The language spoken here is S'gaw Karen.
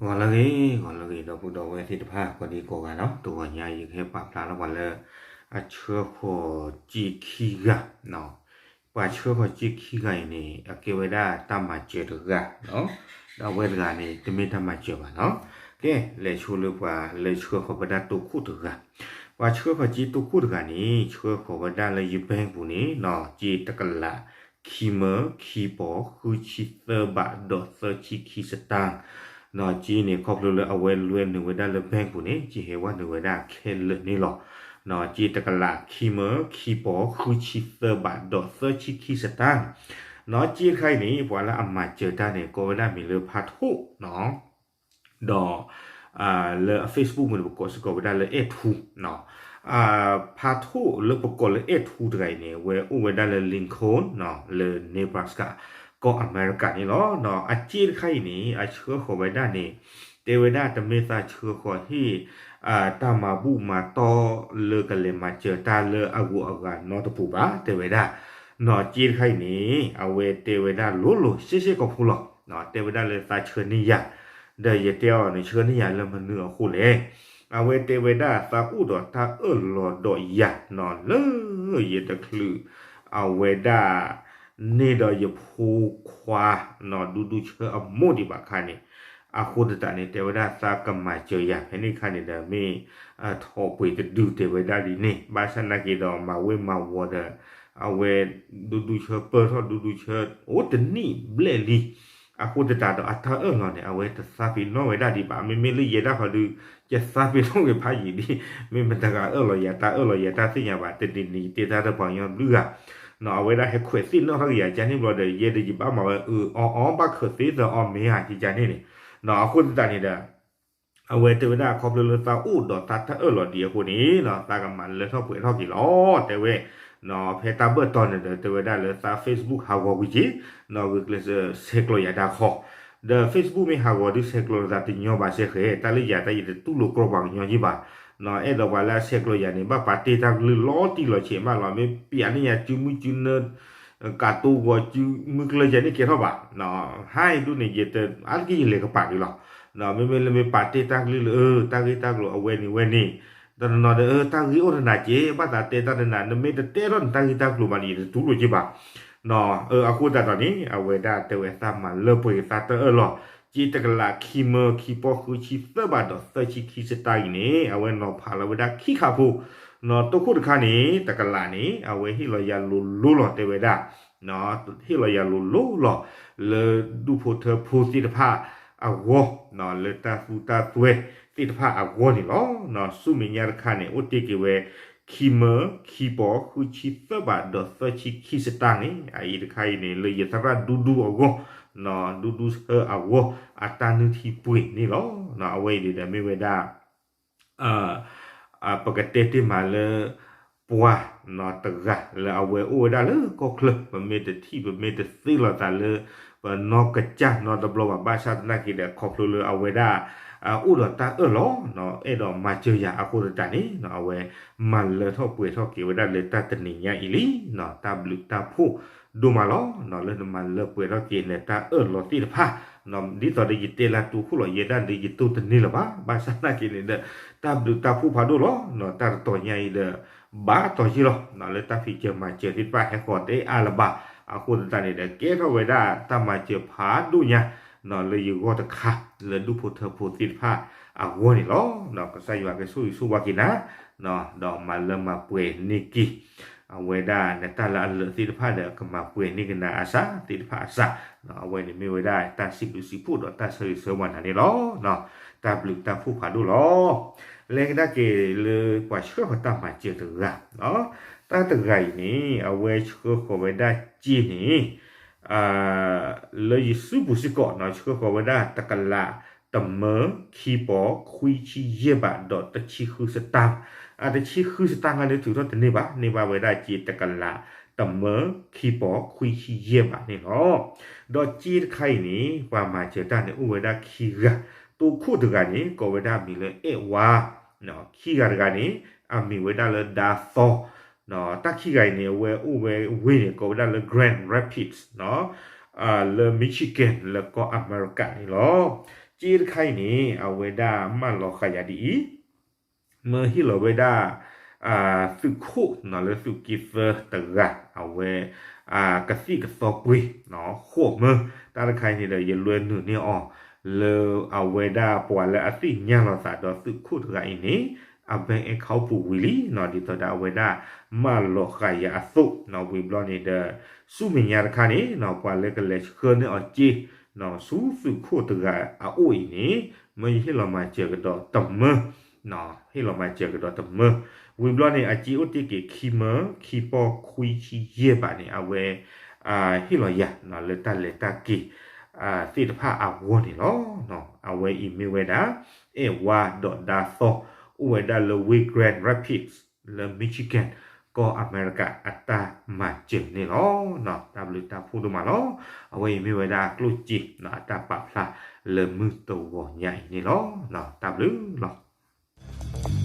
ဂီၤလၢအဂ့ၤ ဂီၤလၢအဂ့ၤ ဒီပုၢ်ဒီဝဲၢ်သ့ၣ်တဖၣ် ကိးဒံကိးဂၤနီၤ, တဂီၤညါယကဟဲပာ်ဖျါထီၣ်ပှၤလၢ အဆှၢဃီၤစ့ခံဂၤနီၤ, ပှၤဆှၢဃီၤစ့ခံဂၤအံၤန့ၣ် အကဲဝဲဒၣ်တၢ်မၤစၢၤတဂၤနီၤ, ဒီးအဝဲတဂၤန့ၣ် တမ့ၢ်တၢ်မၤစၢၤဘၣ်နီၤ. ကဲ လဲၤဆိလၢပှၤလၢဆှၢဃီၤဝဲဒၣ်တိခိၣ်တဂၤ, ပှၤဆှၢဃီၤစ့တိခိၣ်တဂၤန့ၣ် ဆှၢဃီၤဝဲဒၣ်လၢယ bank ပူၤန့ၣ်နီၤ, စ့တကလး ခံမၢ ခံပီၤ ဃုဆံသၢဘး ဒီးသၢဆံခံစတၢၣ် နီၤ. စ့န့ၣ် ခီဖျိလၢအဝဲလွဲနုာ်ဝဲဒၣ်လၢ bank ပူၤန့ၣ် စ့ဟဲဝဲနုာ်ဝဲဒၣ်ခဲလၢာ်န့ၣ်လီၤ. နီၤ စ့တကလး ခံမၢ ခံပီၤ ဃုဆံသၢဘး ဒီးသၢဆံခံစတၢၣ် နီၤ. စ့တခါအံၤန့ၣ် ပှၤလၢအမၤစၢၤတၢ်န့ၣ် ကိးဝဲဒၣ်မံၤလၢဖးထိၣ်နီၤ, ဒီး လၢအ Facebook မ့ၢ်န့ၣ် ပကိးစ့ၢ်ကီးဝဲဒၣ်လၢအဲၣ်ထူနီၤ. ဖးထိၣ်လၢပကိးလၢအဲၣ်ထူတဂၤအံၤန့ၣ် အဝဲအိၣ်ဝဲဒၣ်လၢ Lincoln နီၤ လၢ Nebraska ကီၢ်အမဲရကၤန့ၣ်လီၤ. နီၤ အစ့တခါအံၤန့ၣ် အဆှၢဃီၤဝဲဒၣ်န့ၣ် တဲဝဲဒၣ်တမ့ၢ်သးဆှၢဃီၤဟ့ၣ် တၢ်မၤဘူၣ်မၤတီလၢကလဲၤမၤစၢၤတၢ်လၢအဂုၤအဂၤနီတပူၤဘၣ် တဲဝဲဒၣ်. နီၤ စ့တခါအံၤန့ၣ် အဝဲတဲဝဲဒၣ်လိၤလိၤရှဲရှဲကီၢ်ဖိလီၤ. တဲဝဲဒၣ်လၢသးဆှၢန့ၢ်ယၤ, ဒီးယတဲအီၤန့ၣ် ဆှၢန့ၢ်ယၤလၢမနုၤအဃိလဲၣ်. အဝဲတဲဝဲဒၣ်သးအိၣ်ဒီးတၢ်အၢၣ်လီၤဒီးယၤနီၤ လၢယတချုး အဝဲဒၣ် န့ၢ်ဒီးယဖိခွါနီၤ ဒူဒူဆၢအမိၢ်ဒံးဘၣ်ခါန့ၣ်, အဃိသတးန့ၣ် တဲဝဲဒၣ်သးကမၤစၢၤယၤ ဖဲန့ၣ်ခါန့ၣ်ဒီး မ့ၢ် ထီၣ်ပှ့ၤတဒုတဲဝဲဒၣ်ဒ်န့ၣ်, ဘၣ်ဆၣ်နာ်က့ဒီးမၤဝဲမၤဝီၤဒီး အဝဲ ဒူဒူဆၢပၢၢ်ထီၣ်ဒူဒူဆၢ အိၣ်တနံၣ်ဘျဲၣ်လံ. အဃိသတးဒီးအတၢ်အၢၣ်လီၤန့ၣ် အဝဲတသးပ့ၤနီၣ်ဝဲဒၣ်ဒံးဘၣ်. မ့မ့ၢ်လၢယဲဒၣ်ဃီဒီး ယသးပ့ၤနီၣ်က့ၤဖးယံာ်ဒံး, မ့ၢ်မတၤဂၤအၢၣ်လီၤယၤ တၢ်အၢၣ်လီၤယၤတၢ်သ့ၣ်ညါဘၣ်. တနံၤနံၤယတဲတၢ်ဒီးပှၤကညီဘျုးဂၤ နီၤ အဝဲဒၣ်ဟဲခွဲးသ့ၣ်နီၣ်ထီၣ်က့ၤယၤကန့ၣ်ဘျီဒီး ယဲဒီးယဘၣ်မၤဝဲအၢအီအီ ဘၣ်ခၢးသ့သၢအီမ့ၢ်ဧါ ယကန့ၣ်န့ၣ်, နီၤ အဃိသတးန့ၣ်ဒီး အဝဲတဲဝဲဒၣ်ခီဖျိလၢသးအိၣ်ဒီးသးတၢ်အၢၣ်လီၤဒံးအဃိန့ၣ် သးကမၤလၢထီၣ်ပှဲၤထီၣ်က့ၤလီၤ တဲဝဲ. နီၤ ဖဲတၢ်ဘၢၣ်တီၤန့ၣ်ဒီး တဲဝဲဒၣ်လၢသး Facebook ဟးဂီၤကွံာ်က့ၤ, နီၤ ဂုာ်ကျဲးစၢးဆဲးကျိးယၤတၢ်ခီ, ဒီး Facebook မ့ၢ်ဟးဂီၤဒုးဆဲးကျိးသးတညီဘၣ်စဲဃဲၤ တၢ်လၢယၤတၢ်ယတတူၢ်လိာ်ကြီပှၤကညီယံဘၣ်. နီၤ အဲၣ်ဒိးပှၤလၢအဆဲးကျိးယၤန့ၣ် ဘၣ်ပာ်တ့ၢ်တၢ်ကလုၢ်လီၤတံၢ်လီၤဆဲးမးလီၤ. မ့ၢ်ပျးန့ၢ်ယၤစုမုၢ်စုနၢ ကးတိဂီၤစုမုၢ်ကျၢၢ်ယၤန့ၣ်ကဲထီၣ်ဘၣ်. ဟါအံၤဒုးန့ၣ် ယတ အါတက့ၢ်ယလဲၤကပၤဒုးလီၤ. မ့မ့ၢ်လၢမ့ၢ်ပာ်တ့ၢ်တၢ်ကလုၢ်လၢ တၢ်ဂ့ၢ်တၢ်ကျိၤအဝဲန့ၣ်ဝဲန့ၣ်, တနီၤနီၤဒီး တၢ်ဂ့ၢ်အိၣ်တနၤက့ ဘၣ်သးတဲတၢ်တနၤ နမ့ၢ်တတဲထီၣ်နတၢ်ဂ့ၢ်တၢ်ကျိၤဘၣ်န့ၣ် ယတတူၢ်လိာ်က့ဘၣ်. အဃိသတးဒီးန့ၣ် အဝဲဒၣ်တဲဝဲသးမၤလၢပှဲၤသးတၢ်အၢၣ်လီၤ, စ့တကလးခံမၢခံပီၢ်ဃုဆံသၢဘးဒီးသၢဆံခံစတၢ်အံၤန့ၣ် အဝဲနီၤဖးလီၤဝဲဒၣ်ခံခါဖိ, နီၤ တိခိၣ်တခါန့ၣ် တကလးန့ၣ် အဝဲဟ့ၣ်လီၤယၤလိၤလိၤလီၤ တဲဝဲဒၣ် ဟ့ၣ်လီၤယၤလိၤလိၤလီၤ လၢဒူၣ်ဖိထၢဖိသ့ၣ်တဖၣ်အဂီၢ်, လၢတၢ်သူတၢ်သွဲသ့ၣ်တဖၣ်အဂီၢ်န့ၣ်လီၤ. ဆူမဲာ်ညါတခါန့ၣ် အိၣ်တ့ၢ်က့ၤဝဲ ခံမၢ ခံပီၢ် ဃုဆံသၢဘး ဒီးသၢဆံခံစတၢ်န့ၣ် အအံၤတခါအံၤန့ၣ် လၢယသရၣ်ဒူဒူအဂီၢ်, ဒူဒူဆၢအဂီၢ် အတၢ်နုၢ်ထံပှ့ၤန့ၣ်လီၤ. အဝဲအံၤန့ၣ်ဒီးမ့ၢ်ဝဲဒၣ် ပကတဲတ့ၢ်မးလၢ ပှၤနီတဂၤလၢအဝဲအိၣ်ဝဲဒၣ်လၢကီၢ်ချၢ ပမ့ၢ်တထံၣ် ပမ့ၢ်တသ့လီၤသးလၢ ပနီၢ်ကစၢ်နီတဘျီဘၣ်, ဘၣ်ဆၣ်သနာ်က့ဒီး ခီဖျိလၢအဝဲဒၣ် အိၣ်ဒီးတၢ်အၢၣ်လီၤ အဲၣ်ဒိးမၤစၢၤယၤအဃိသတးန့ၣ် အဝဲမၤလၢထီၣ်ပှဲၤထီၣ်က့ၤဝဲဒၣ်လၢတၢ်တနံၤညါအံၤလံ. တၢ်ဘျုးတၢ်ဖှိၣ်ဒိၣ်မးလီၤ. လၢနမၤလၢပှဲၤထီၣ်က့ၤနတၢ်အၢၣ်လီၤသ့ၣ်တဖၣ် ဒ်သိးဒီးယတဲလၢတိခိၣ်လီၤ ယဲဒၣ်ဒီးယတိၢ်တန့ၢ်လၢၤဘၣ်, ဘၣ်ဆၣ်သနာ်က့န့ၣ်ဒီး တၢ်ဘျုးတၢ်ဖှိၣ်ဖးဒိၣ်လီၤ. တၢ်တတီၤညါအံၤဒီး ဘၣ်တီၤယ့ၢ်လီၤ. လၢတၢ်ဖံးစၢၤမၤစၢၤသ့ၣ်တဖၣ်ဟဲဃီၤတအါလၢၤဘၣ်, အဃိသတးန့ၣ်ဒီး ကဲထီၣ်ဝဲဒၣ်တၢ်မၤစၢၤဖးဒိၣ်ညါ လၢယဂီၢ်တခါ လၢဒူၣ်ဖိထၢဖိသ့ၣ်တဖၣ်အဂီၢ်န့ၣ်လီၤ. ကစၢ်ယွၤကဆိၣ်ဂ့ၤဆိၣ်ဝါက့ၤနၤ ဒီးမၤလၢမၤပှဲၤန့ၢ်က့ၤ အဝဲဒၣ်နတၢ်လၢအလၢာ်သ့ၣ်တဖၣ်ဒီး ကမၤပှဲၤန့ၢ်က့ၤနၤအစၢ်သ့ၣ်တဖၣ်အစၢ်, အဝဲန့ၣ်မ့ၢ်ဝဲဒၣ်တၢ်စံးဘျုးစံးဖှိၣ်ဒီးတၢ်ဆၢဂ့ၤဆၢဝါနၤန့ၣ်လီၤ. တၢ်ဘျုးတၢ်ဖှိၣ်ဖးဒိၣ်လီၤ. လဲၤကဒါက့ၤလၢပှၤဆှၢဃီၤတၢ်မၤစၢၤတဂၤ, တၢ်တဂၤအံၤန့ၣ် အဝဲဆှၢဃီၤဝဲဒၣ်စ့န့ၣ် လၢယစုပူၤစ့ၢ်ကီး ဆှၢဃီၤဝဲဒၣ်တကလး တမၢ ခံပီၢ် ခွံဆံယဲၢ်ဘး ဒီးတဆံဃုစတၢ်, အတဆံဃုစတၢ်န့ၣ်ထုးထီၣ်တန့ၢ်ဘၣ်, န့ၢ်ဘၣ်ဝဲဒၣ်စ့တကလး တမၢ ခံပီၢ် ခွံဆံယဲၢ်ဘးန့ၣ်လီၤ. ဒီးစ့တခါအံၤန့ၣ် ပှၤမၤစၢၤတၢ်န့ၣ်အိၣ်ဝဲဒၣ်ခံဂၤ, တိခိၣ်တဂၤန့ၣ် ကိးဝဲဒၣ်မံၤလၢအဲၣ်ဝါ, ခံဂၤတဂၤန့ၣ် အမံၤဝဲဒၣ်လၢဒါသီ, တၢ်ခံဂၤအံၤန့ၣ် အဝဲအိၣ်ဝဲဝ့ၢ်န့ၣ် ကိးဝဲဒၣ်လၢ Grand Rapids လၢ Michigan လၢကီၢ်အမဲရကၤန့ၣ်လီၤ. ကၠ့တခါအံၤန့ၣ် အဝဲဒၣ်မၢလီၤဃာ်ယၤဒ်အံၤ, မၢဟ့ၣ်လီၤဝဲဒၣ် သုးခိၣ်လၢသုးက့သၢတဂၤ အဝဲ ကသံၣ်ကသီပှ့ၤ ဃိးမၢ, တၢ်တခါအံၤန့ၣ်ဒီး ယလွဲနုာ်န့ၢ်အီၤ လၢအဝဲဒၣ်ပှၤလၢအသ့ၣ်ညါလီၤသးဒီးသုးခိၣ်တဂၤအံၤန့ၣ် အ bank account ပူၤဝံၤလံနီၤ, ဒ်သိးဒီးအဝဲဒၣ်မၢလီၤဃာ်ယၤအသိးနီၤ, ဝံၤဘျီန့ၣ်ဒီး ဆူမဲာ်ညါတခါန့ၣ်နီၤ ပှၤလၢကလဲၤဆှၢန့ၢ်အီၤကၠ့ ဆူသုးခိၣ်တဂၤအအိၣ်အံၤန့ၣ် မၢယဟ့ၣ်လီၤမၤစၢၤကဒီးတမၢ, ဟ့ၣ်လီၤမၤစၢၤကဒီးတမၢ, ဝံၤဘျီန့ၣ် အကၠ့အိၣ်တ့ၢ်က့ၤခံမၢ ခံပီၢ်ခွံဆံယဲၢ်ဘးန့ၣ် အဝဲ ဟ့ၣ်လီၤယၤလၢတၢ်လဲၤတၢ်က့ၤ သ့ၣ်တဖၣ်အဂီၢ်န့ၣ်လီၤ. အဝဲအံၤမ့ၢ်ဝဲဒၣ် အဲၣ်ဝါဒီးဒါသီ အိၣ်ဝဲဒၣ်လၢဝ့ၢ် Grand Rapids လၢ Michigan ကီၢ်အမဲရကၤအတၢ်မၤစၢၤန့ၣ်လီၤ. တၢ်ဘျုးတၢ်ဖှိၣ်ဒိၣ်မးလီၤ. အဝဲအံၤမ့ၢ်ဝဲဒၣ်ကျိၣ်စ့ အတၢ်ပာ်ဖျါလၢမုၢ်တဂီၤညါအံၤန့ၣ်လီၤ. တၢ်ဘျုးလီၤ.